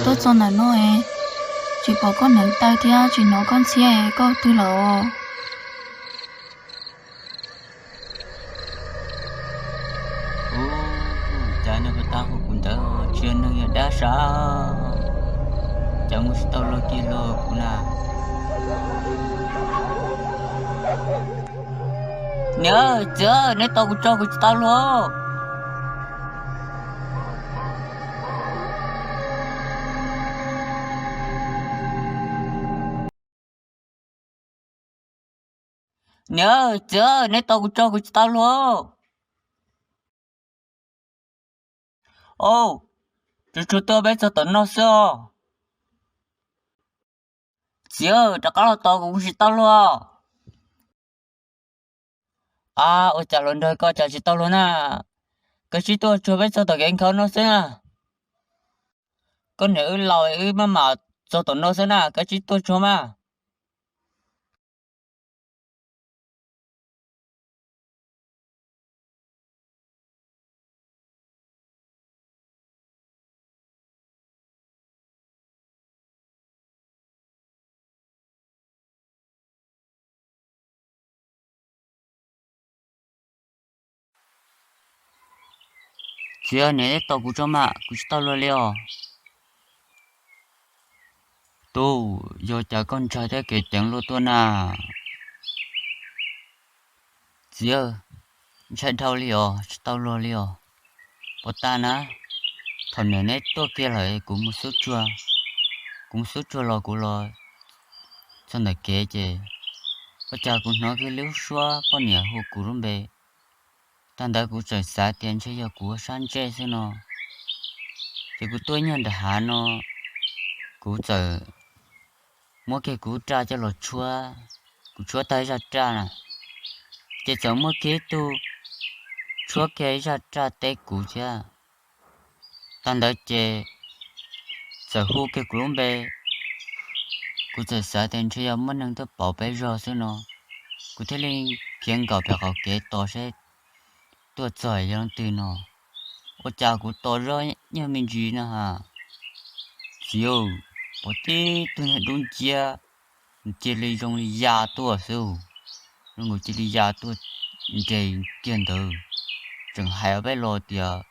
Tuaj txog ntawm no es tsis pom koj hneev taw thiab tsis hnov koj ntxhiab, koj twg lawm? Ub, cas nej puas tau hu kuv ntawd, tsis yog neeg yog dab sav, cas mus tsis tau luag kiag los kuv na. Niam, txiv, neb tos kuv tso, kuv tsis tau luag. Niam, txiv, neb tos kuv tso, kuv tsis tau luag. Au, tsuag tsuag tuaj peb txog tom no xwb os. Txiv, rov qab los tos kuv, kuv tsis tau luag. A, ua cas los nrog koj cas tsis tau luag na? Koj sib tuaj tsuag peb txog tom kev nkhaus no xwb na. Koj niam wb laus wb maj mam txog tom no xwb na, koj sib tuaj tsuag mas. Txiv, niam, neb tos kuv tso mas, kuv tsis tau luag li os. Tub, yog cas koj ntshai thiab kev ceev luaj tuaj na? Txiv, ntshai dhau li os, tsis tau luag li os. Puas tas na, thaum niam neb tuaj kiag lawm kuv mus xub tsuag, kuv mus xub tsuag los kuv los txog ntawm kev ces ua cas kuv hnov kiag lub suab poj niam hu kuv lub npe. Tag ntawd kuv txawm xav tias ntshe yog kuv ua sab ntsej xwb no, ces kuv tuaj nyob nram hav no, kuv txawm muab kiag kuv raj coj los tshuab, kuv tshuab tag ib zaj raj na, ces txawm muaj kiag ib tug tshuab kiag ib zaj raj teb kuv thiab. Tag ntawd ces txawm hu kiag kuv lub npe, kuv txawm xav tias ntshe yog muaj neeg tuaj pauv peb zog xwb no, kuv thiaj li khiav nkaum pem qaum kev tos seb tuaj txog yog leej twg no. Ua cas kuv tos zoj nyob me ntsis no ha, txiv, pom tib tug niag dub nciab cia li zoo li ya tuaj xwb, zoo nkaus cia li ya tuaj nres kiag ntawd, tseem hais peb los tias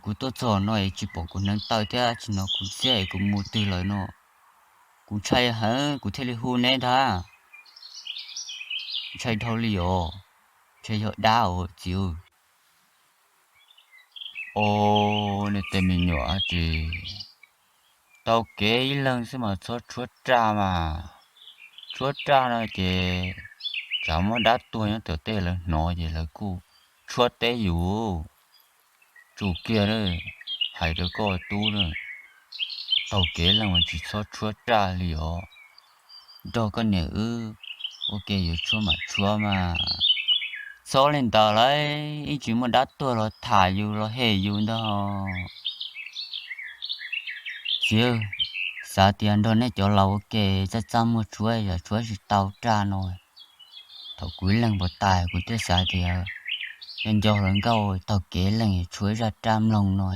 kuv tuaj txog no es tsis pom kuv hneev taw thiab tsis hnov kuv ntxhiab es kuv mus twg lawm no. Kuv ntshai heev kuv thiaj li hu neb ntag. Ntshai dhau li os, ntshe yog dab os txiv. Os, nej tej me nyuam ces taug kev ib leeg xwb mas txhob tshuab raj mas. Tshuab raj no ces tsam muaj dab tuag nyob tom tej lawv hnov ces lawv kuj tshuab teb yus. Tsum kiag, hais rau koj tub na, taug kev ib leeg mas tsis txhob tshuab raj li os. Nrog koj niam wb ua ke yuav tshuab mam tshuab mas. Txhob li ntawd lauj, ib tsam muaj dab tuag los tham yus los hem yus ntag. Txiv, xav tias nrog nej cov laus ua ke txaj txaj muag tshuab yog tshuab tsis tau raj no. Thaum kuv ib leeg npau taws kuv thiaj xav tias nco nco hluas nkauj taug kev ib leeg tshuab ib zaj raj mloog no.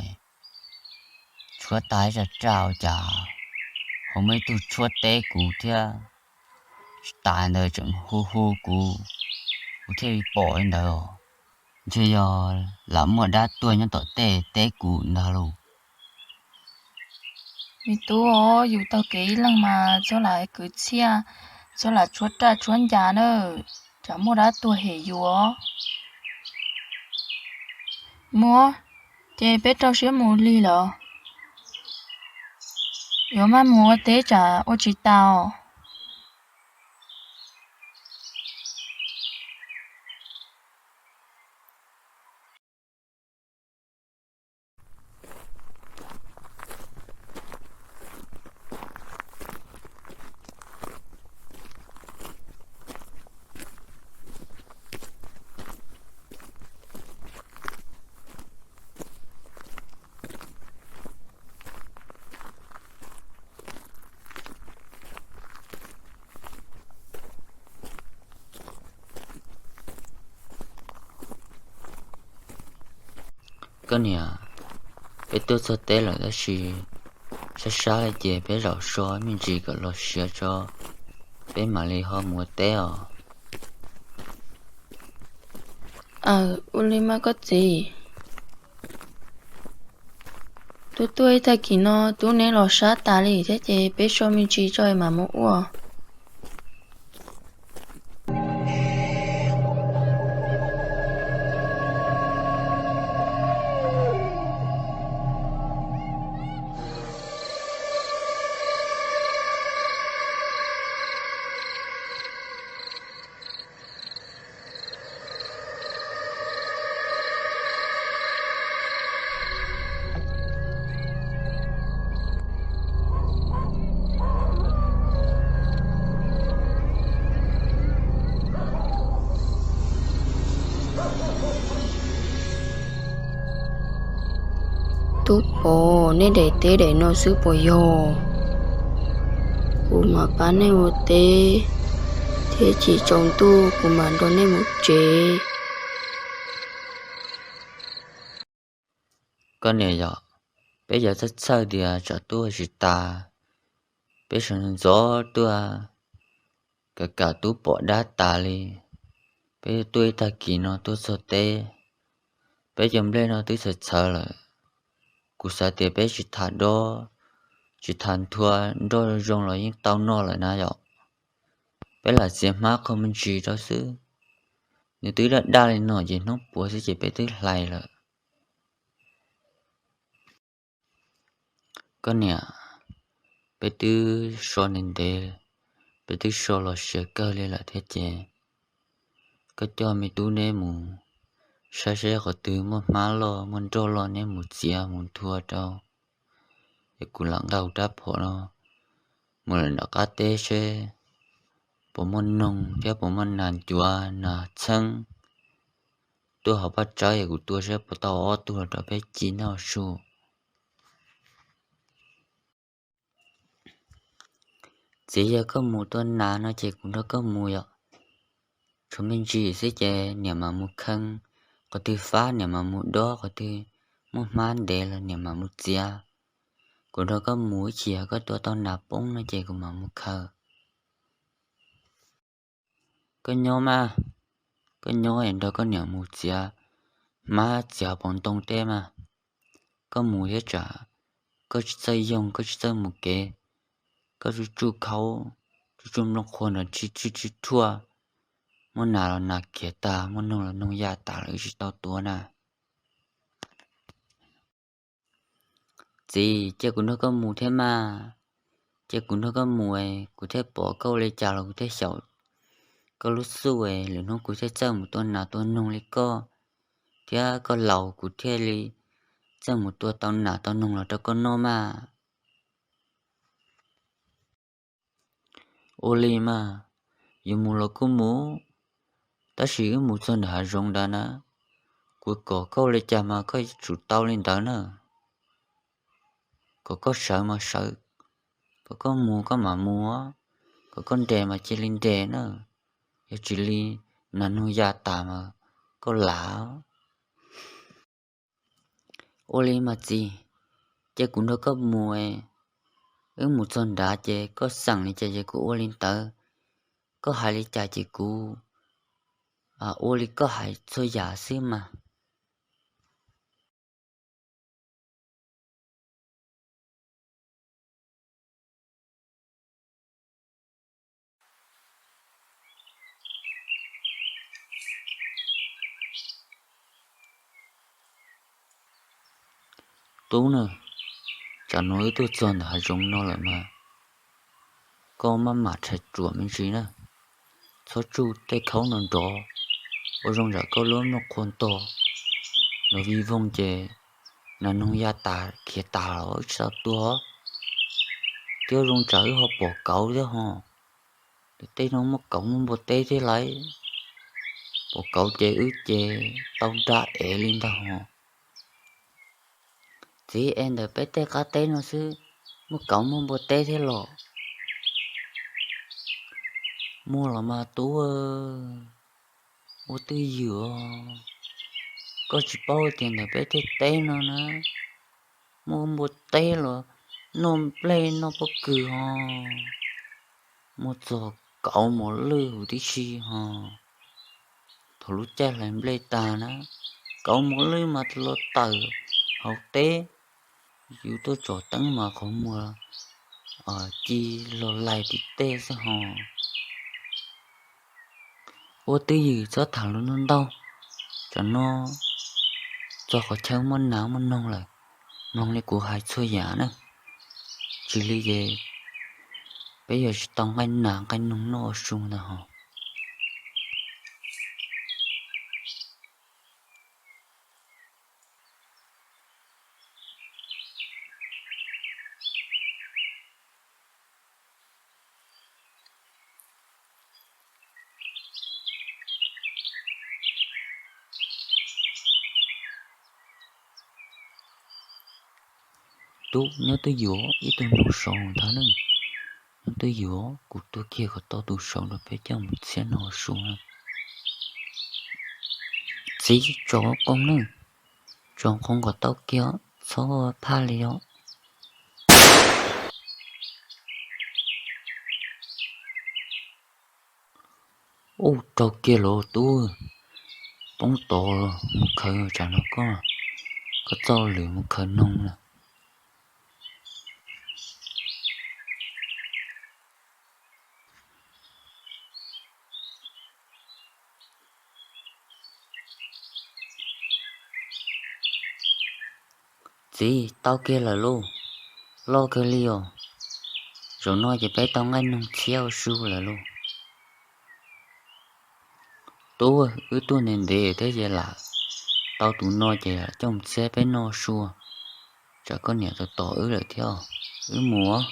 Tshuab tag ib zaj raj ua cas ho muaj ib tug tshuab teb kuv thiab. Tsis tas ntawd tseem hu hu kuv, kuv thiaj li pom li ntawd os. Ntshe yog lam muaj dab tuag nyob tom tej teb kuv ntag lauj. Me tub os, yus taug kev ib leeg mas txhob lam kwv txhiaj, txhob lam tshuab raj tshuab ncas na, tsam muaj dab tuag hem yus os. Mus, ces peb rau siab mus lig lawm. Yuav maj mus ua teb tsam ua tsis tau. Koj niam, peb tuaj txog teb lawm tab sis Sab sab li ces peb zaum so me ntsis kom los siav tso, peb mam li ho mus ua teb os. Aws, ua li mas koj txiv. Tub tuaj ib tag kis no tub neb los sab tas li thiab ces peb so me ntsis tso mam mus ua. Tub Pov, neb daim teb daim no xwb puas yog? Kuv mam pab nej ua teb, thiab chim tsaus ntuj kuv mam nrog nej mus tsev. Koj niam yom, peb yuav txhawj txhawj tias tsam tub tsis tas, peb sawv ntxov tuaj kam kam tub pom dab tas li. Peb tuaj ib tag kis no tuaj txog teb, peb cov nplej no twb txhawv txhawv lawm. Kuv xav tias peb tsis tham dob, tsis tham nthua nroj zoo los yeej tau noj lawm na yom. Peb lam txiav hmab qhov me ntsis rau xwb. Nws twb daj daj li no ces hnub puav xwb ces peb twb hlais lawm. Koj niam, peb twb so ntev ntev, peb twb so los siav kawg li lawm thiab ces koj coj me tub neb mus saib seb qhov twg muaj hmab loj muaj nroj loj neb mus txiav mus nthua rau, es kuv lam nqa rab phom no mus lawm nram qab teb seb puas muaj noog thiab puas muaj nas ncuav nas txheeb. Tuaj hauv paj tsawb es kuv tua seb puas tau ob tug los rau peb ci noj su. Txiv, yog koj mus tua nas no ces kuv nrog koj mus yom. Tshuav me ntsis xwb ces niam mam mus kheej, qhov twg fab niam mam mus dob, qhov twg muaj hmab ntev los niam mam mus txiav. Kuv nrog koj mus, ib chim yog koj tua tau nas poob no ces kuv mam mus khaws. Koj nyob mas, koj nyob es nrog koj niam mus txiav hmab txiav hauv paus ntoo teb mas. Koj mus thiab tsam koj tsis txawj yoog, koj tsis txawj mus kev, koj tsuj tsuj khaub, tsuj tsuj nplooj qhuav nrov tsis tsuj tsis thuaj, muaj nas los nas khiav tag, muaj noog los noog ya tas lawm wb tsis tau tua na. Txiv, cia kuv nrog koj mus thiab mas. Cia kuv nrog koj mus es kuv thiaj pom koj ua li cas los kuv thiaj xyaum koj lub xub es lwm hnub kuv thiaj txawj mus tua nas tua noog li koj, thiab koj laus kuv thiaj li txawj mus tua tau nas tau noog los rau koj noj mas. Ua li mas, yuav mus los kuj mus, tab sis wb mus txog nram hav zoov ntawd na, kuv kom koj ua li cas mas koj yuav tsum tau li ntawd na. Kom koj sawv mas sawv, kom koj mus koj mam mus, kom koj nres mas cia li nres na, yog tsis li nas noog ya tas mas koj lav. Ua li mas txiv, cia kuv nrog koj mus, wb mus txog nrad ces koj xeem li cas ces kuv ua li ntawd, koj hais li cas ces kuv ua li koj hais txhua yam xwb mas. Tub na, tsam no wb tuaj txog ntawm hav zoov no lawm mas koj maj mam rhais ruam me ntsis na, txhob tsuj tej khaub no nrov, ua zoo tsam koj lub nplooj qhuav ntog, nrov vij voog ces nas noog ya tas khiav tas los wb tsis tau tua. Thiab zoo tsam wb ho pom kauv thiab ho, tej no muaj kauv muaj npua teb thiab lauj, pom kauv ces wb ces tau nra ev li ntag ho. Txiv, es ntawm peb tej qab teb no xwb muaj kauv muaj npua teb thiab los? Muaj los mas tub, ua twj ywm os. Koj tsis paub tias ntawm peb tej teb no na, muaj npua teb los noj nplej noj pob kws ho muaj txog kauv mos lwj huv tib si ho. Thaum lub caij hlais nplej tag na, kauv mos lwj mas los tawm hauv teb, yus tuaj tsom teeb mas qhov muag ci los lais tim tej xwb ho. Ua twj ywm txhob tham lus ntau ntau, tsam no txog qhov chaw muaj nas muaj noog lawm, mloog li kuv hais txhua yam na. Tsis li ces peb yuav tsis tau nqaij nas nqaij noog noj ua su ntag ho. Tub, nyob twj ywm ib tug noog saud ntag ne. Nyob twj ywm, kuv tuaj kiag kom tau tus saud rau peb coj mus txhiab noj su na. Txiv, tso qoob ne, tso qoob kom tau kiag, txhob phaj li os. Ub, raug kiag los tub, poob tod mus khaws tsam no koj, koj txoj lwm mus khaws noog na. Txiv, tau kiag lawm lauj, loj kawg li os. Zaum no ces peb tau nqaij noog txhiab ua su lawm lauj. Tub, wb tuaj ntev ntev thiab ces lam tau tus no ces coj mus txhiab peb noj su, tsam koj niam tos tos wb lawm thiab. Wb mus.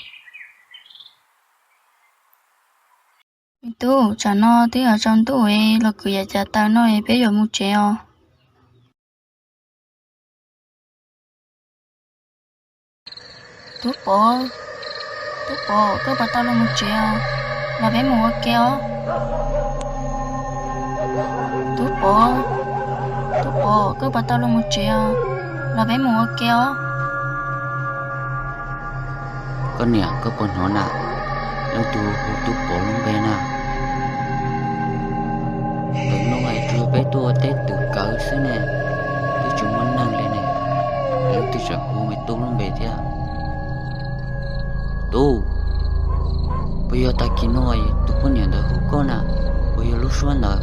Me tub, tsam no twb yuav tsaus ntuj es los kwv yam cav taws no es peb yuav mus tsev os. Tub Pov, Tub Pov, koj puas tau los mus tsev os? Los peb mus ua ke os. Tub Pov, Tub Pov, koj puas tau los mus tsev os? Los peb mus ua ke os. Koj niam, koj puas hnov na? Leej twg hu Tub Pov lub npe na? Ntawm no es tsuas peb tuaj ua teb twm kawv xwb ne, twb tsis muaj neeg li ne, leej twg tseem hu me tub lub npe thiab? Tub, puas yog tag kis no tus poj niam ntawd hu koj na? Puas yog lub suab ntawd?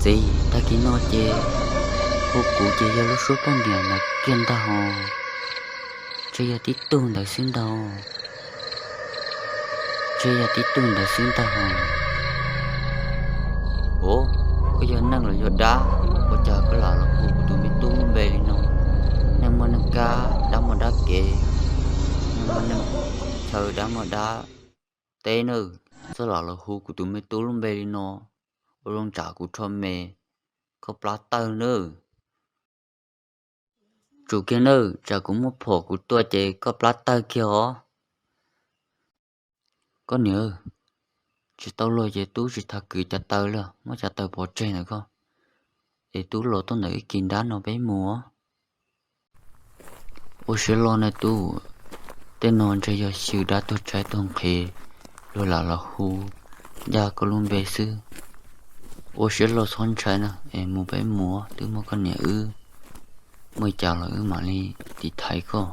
Txiv, tag kis no ces hu kuv ces yog lub suab poj niam ntawd kiag ntag hos. Ntshe yog tib tug ntawd xwb ntag. Ntshe yog tib tug ntawd xwb ntag hos. Ov, koj yog neeg los yog dab? Ua cas koj lam los hu kuv tus me tub lub npe li no? Neeg muaj neeg kab, dab muaj dab kev, neeg muaj neeg chaw, dab muaj dab teb nawb. Txhob lam los hu kuv tus me tub lub npe li no, ua zoo tsam kuv rho me koj plab tawg nawb. Tsum kiag nawb, tsam kuv muab phom kuv tua ces koj plab tawg kiag os. Koj niam, tsis tau luag ces tub tsis tham kwv cav taws li, muab cav taws pov tseg ntawm koj, es tub los tuaj ntawm ib kis nrab no peb mus. Ua siab loj na tub, tej no ntshe yog xyw dab tuag tshaib tuag nqhis, luag lam los hu ncaj koj lub npe xwb. Ua siab loj txhob ntshai na, es mus peb mus, twb muaj koj niam wb, muaj cas los wb mam li tiv thaiv koj.